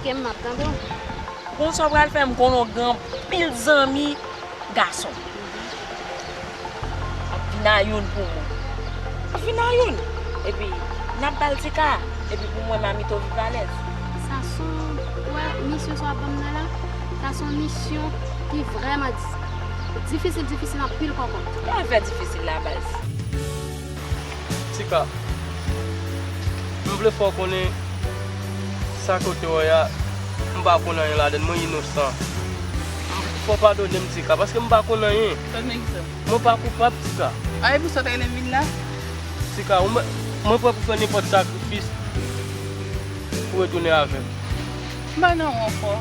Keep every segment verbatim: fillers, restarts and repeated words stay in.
M ap tande w. Konn sa w pral fè, m konnen w gen anpil zanmi gason. Ap vin a youn pou mwen. Ap vin a youn. Epi, n ap ba l ti ka. Epi pou mwen, m a mete w viv alèz. Sa s on, w wè, misyon sa w ap ban m nan la, sa s on misyon ki vrèman di-, difisil, difisil anpil kòkòt. Sa w fè difisil la, baz? Tika, m vle fè w konnen sa kote w wè a, m pa konn anyen ladann, mwen inosan. Fò w padone m, Tika, paske m pa konn anyen. Padone kisa? Mwen pa koupab, Tika. A, e pou sa w te rele m vin la? Tika, ou mè-, mwen prè pou fè nenpòt sakrifis pou retounen avè m. M pa nan ou ankò.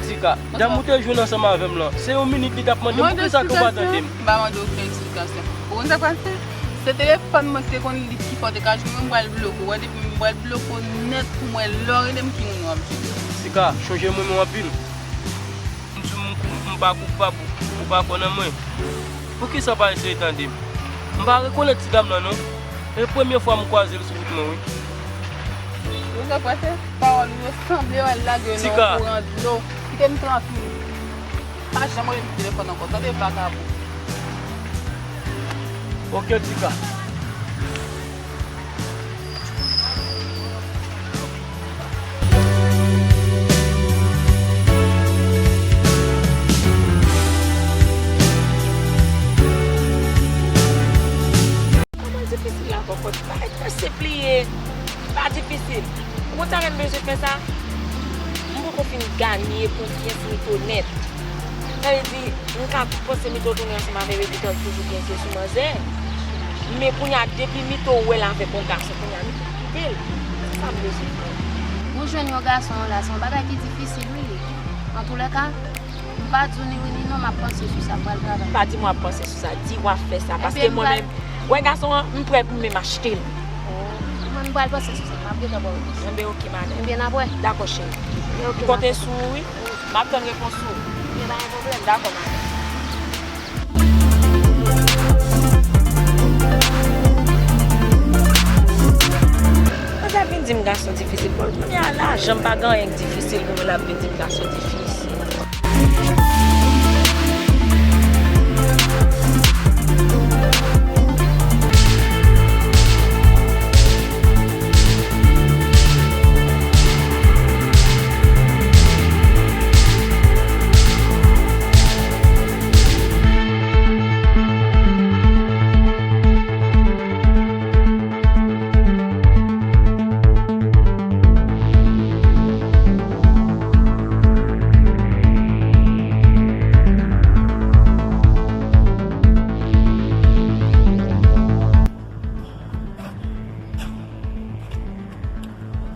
Tika, dam ou te jwenn ansanm avè m lan, se yon minit li t ap mande m, poukisa ke w pa tande m? M pa mande okenn eksplikasyon. Ou konn sa k pral fè? Se telefòn mwen ki te konn li ki fò te ka jwenn mwen, m pral bloke w. Wè, depi m pral bloke w nèt pou m wè lè w rele m ki moun w ap jwenn. Tika, chonje m renmen w anpil. M di w m kou-, m pa koupab, ou pa kwè nan mwen. Poukisa w pa eseye tande m? M pa rekonèt ti dam lan non. E premye fwa m kwaze l sou wout mwen wi. Ou sa pase? Pawòl ou yo sanble w al lage yo nan yon kouran dlo. Kite m trankil. Pa janm rele m sou telefòn ankò, tande vakabon. Ok, Tika. Kòman l difisil la kòkòt? Bagay trè senp li ye. Pa difisil. Ou konn sa fè m bezwen fè sa? M poko fin ganye konfyans Mito nèt. Sa vle di, m ka panse Mito tounen ansanm avè Rebecca, l toujou gen zye sou manzè. Men kounye a, depi Mito wè l avèk yon gason, kounye a, Mito kite l. Se sa m bezwen fè. Ou jwenn yon gason la, se yon bagay ki difisil, wi. Antoulèka, m pa di w ni wi ni non, m ap panse sou sa, m pral travay. Pa di m w ap panse sou sa, di w ap fè sa, paske mwen menm, wè gason an, m prè pou m menm achte l. Oh, mwen, m pral panse sou sa, m ap gentan ba w repons. Enben, ok, madanm. Enben, n ap wè. Dakò, cheri. Enben, ok, m konte sou ou, wi. M ap tann repons ou. Enben, pa gen pwoblèm. Dakò, madanm. Mwen sa vin di m gason difisil, bon, kounye a lajan m pa gen anyen k difisil pou l ap vin di m gason difisil.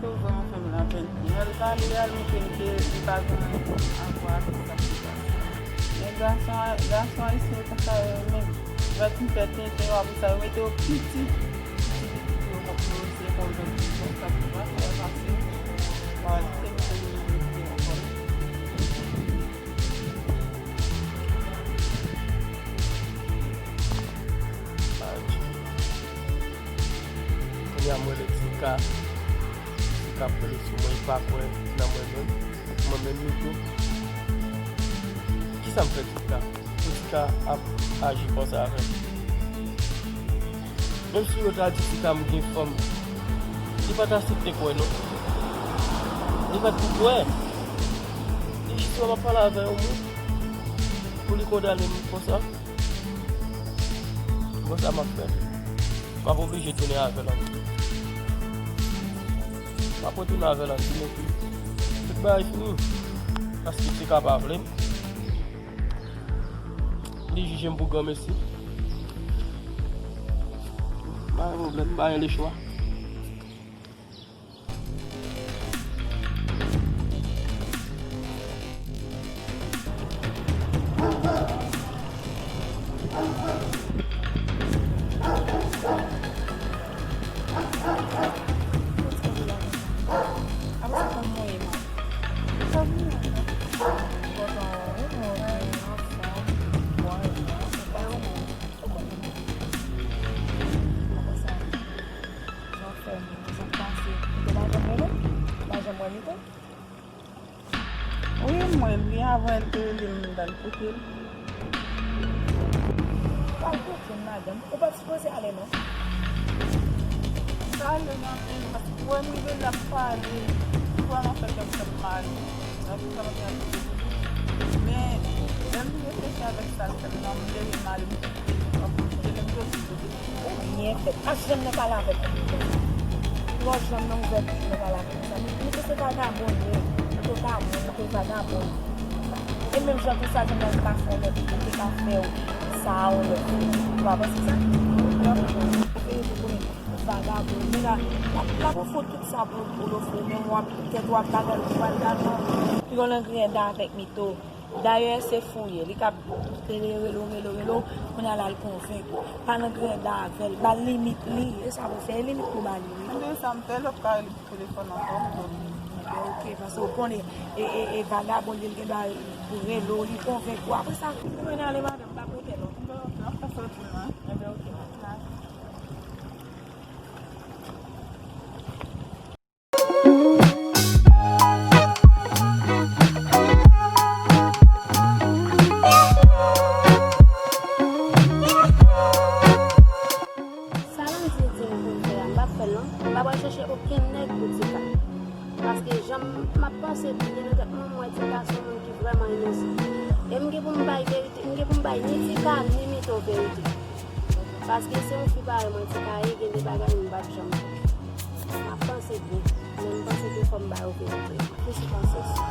Yo vrèman fè m lapèn. Lè l pale a, l montre m ke li pa gen anyen a vwa avèk sa ki pase. Men gason a, gason ayisyen yo konsa yo ye menm. Lè w fin fè tenten yo, apre sa, yo mete yo pi ti, pi ti, pi ti, yo, yo eseye fè w jwenn prizon, sa ki pa fè fasil. Bon, se misye yo mete yo ankò. Kounye a m rele Tika. Tika ap rele sou mwen, li pa kwè nan mwen menm. Mwen menm li tou. Kisa m fè Tika? Pou Tika ap aji konsa avè m? Menm si yo ta di Tika m gen fanm, li pa ta site kwè non. Li pa t pou kwè. Li jis wè m ap pale avè yon moun pou li kondane m konsa. Bon, sa m ap fè? M ap oblije tounen avè l ankò. M ap retounen avè l ankò, men tout bagay fini. Paske Tika pa vle m. Li jije m pou granmesi. Pa gen pwoblèm, m pa gen lechwa. Jan w fè m, sa k pase? Mito pa janm rele m? Ou pa janm wè Mito? Epi avan l te rele m, m t al kote l. Ou pa al kote m, madanm. Ou pa t sipoze ale, non. M t ale kanmenm, paske ou wè m rive la, m pale. Ou wè m ap fè kè m fè m mal. Sa pou sa m ap fè. Men, lè m reflechi avèk sa l fè m nan, m leve m ale, m kite l, m kite l, m soti kote. Ou byen fèt. Pa janm nan pale avèk mwen konsa. Lòt janm nan ouvè bouch mwen pale avèk mwen konsa. Misye se vagabon li ye. Misye vagabon, misye vagabon. E menm jan tou sa, janm nan li ka fè yon lòt, li te ka fè w sa yon lòt. Ou pa panse sa? Ou veye pou konnen vagabon. Men la, l ap, l ap ofri w tout sa pou, pou l ofri w. Men w ap, tèt w ap bagay, ou pral gade yon, yon langren avèk mito. Dayè, se fou ye. Li ka rele w, rele w, rele w, rele w. Kounye a la, l konvenk ou. Pa nan grenda avè l. Ba l limit li. E sa pou fè. E limit pou ba li. Wi. Mande sa, m fè lè w ka rele sou telefòn ankò. Ebyen, oke, paske w konnen, e, e, e vagabon li, l gen dwa rele w, li konvenk ou. Apre sa, ou vin ale, madanm, pa kote non. Ebyen, oke, m ap fè sa w di m nan. Ebyen, oke. Sa Landy di m pou m fè a, m p ap fè l non. M pa pral chèche okenn nèg pou Tika. Paske jan m ap panse byen nan tèt mwen, m wè Tika se yon moun ki vrèman inosan. E m gen pou m bay verite, m gen pou m bay ni Tika, ni Mito verite. Paske se yon fi parèy mwen Tika ye, gen de bagay m p ap janm fè. M ap panse byen, men m panse ke fò m ba yo verite. Ki sou konsèy sa?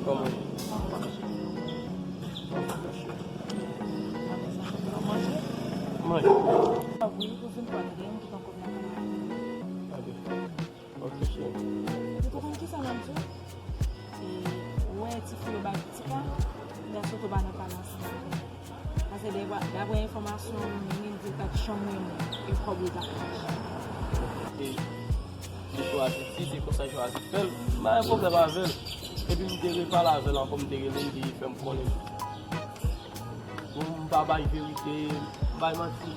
Kòman? Manje. Wi, kouzin pa gen, m te poko nan kanal. Ok. Ok, cheri. Ou konn kisa m ap di w? E, ou wè ti fi yo bay Tika, li ta sot ou pa nan pale ansanm avè l. Paske dapre, dapre enfòmasyon, li menm di l t ap chanm renmen e kòb li t ap mache. E li chwazi, si se konsa l chwazi fè l, m pa gen pwoblèm avè l. Epi m te repale avè l ankò, m te rele l, li fè m konnen. Bon, m pa bay verite, m bay manti.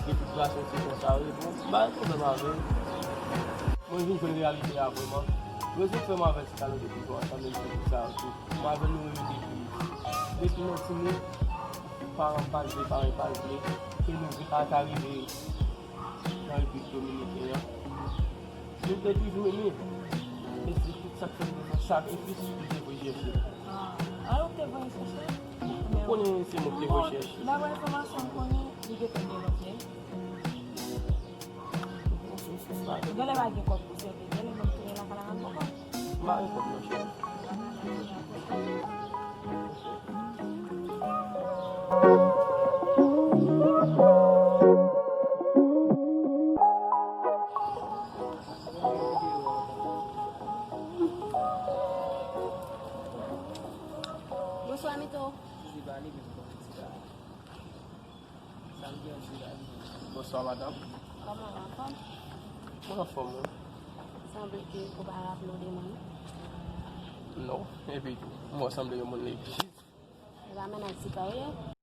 Gen tout gason se konsa yo ye. Bon, m pa gen pwoblèm avè l. Mwen vin jwenn reyalite a vrèman. Rezon k fè m avè Tika nou te toujou ansanm, e se pou sa tou. Mwen avè l nou renmen depi, depi nou timoun. Paran m pa t vle, paran l pa t vle. E nou vin ata rive nan Repiblik Dominiken an. Nou te toujou renmen. E se tout sa k fè nou te fè sakrifis pou te voye chèche. Ah, ou te voye chèche? Ou konnen se mwen ki te voye chèche. Dapre enfòmasyon m konnen, li gentan gen lòt nèg. Genlè pa gen kòb pou sèvi, genlè menm tounen lakay la pa gen kòb. M pa gen kòb non, cheri. Bonswa, Mito. Bonswa, madanm. Kòman w, anfòm? Mwen anfòm, wi. Sanble ke ou pa raple w de mwen, non? Non, epi tou, mwen sanble yon moun legliz. E pa mennaj Tika w ye?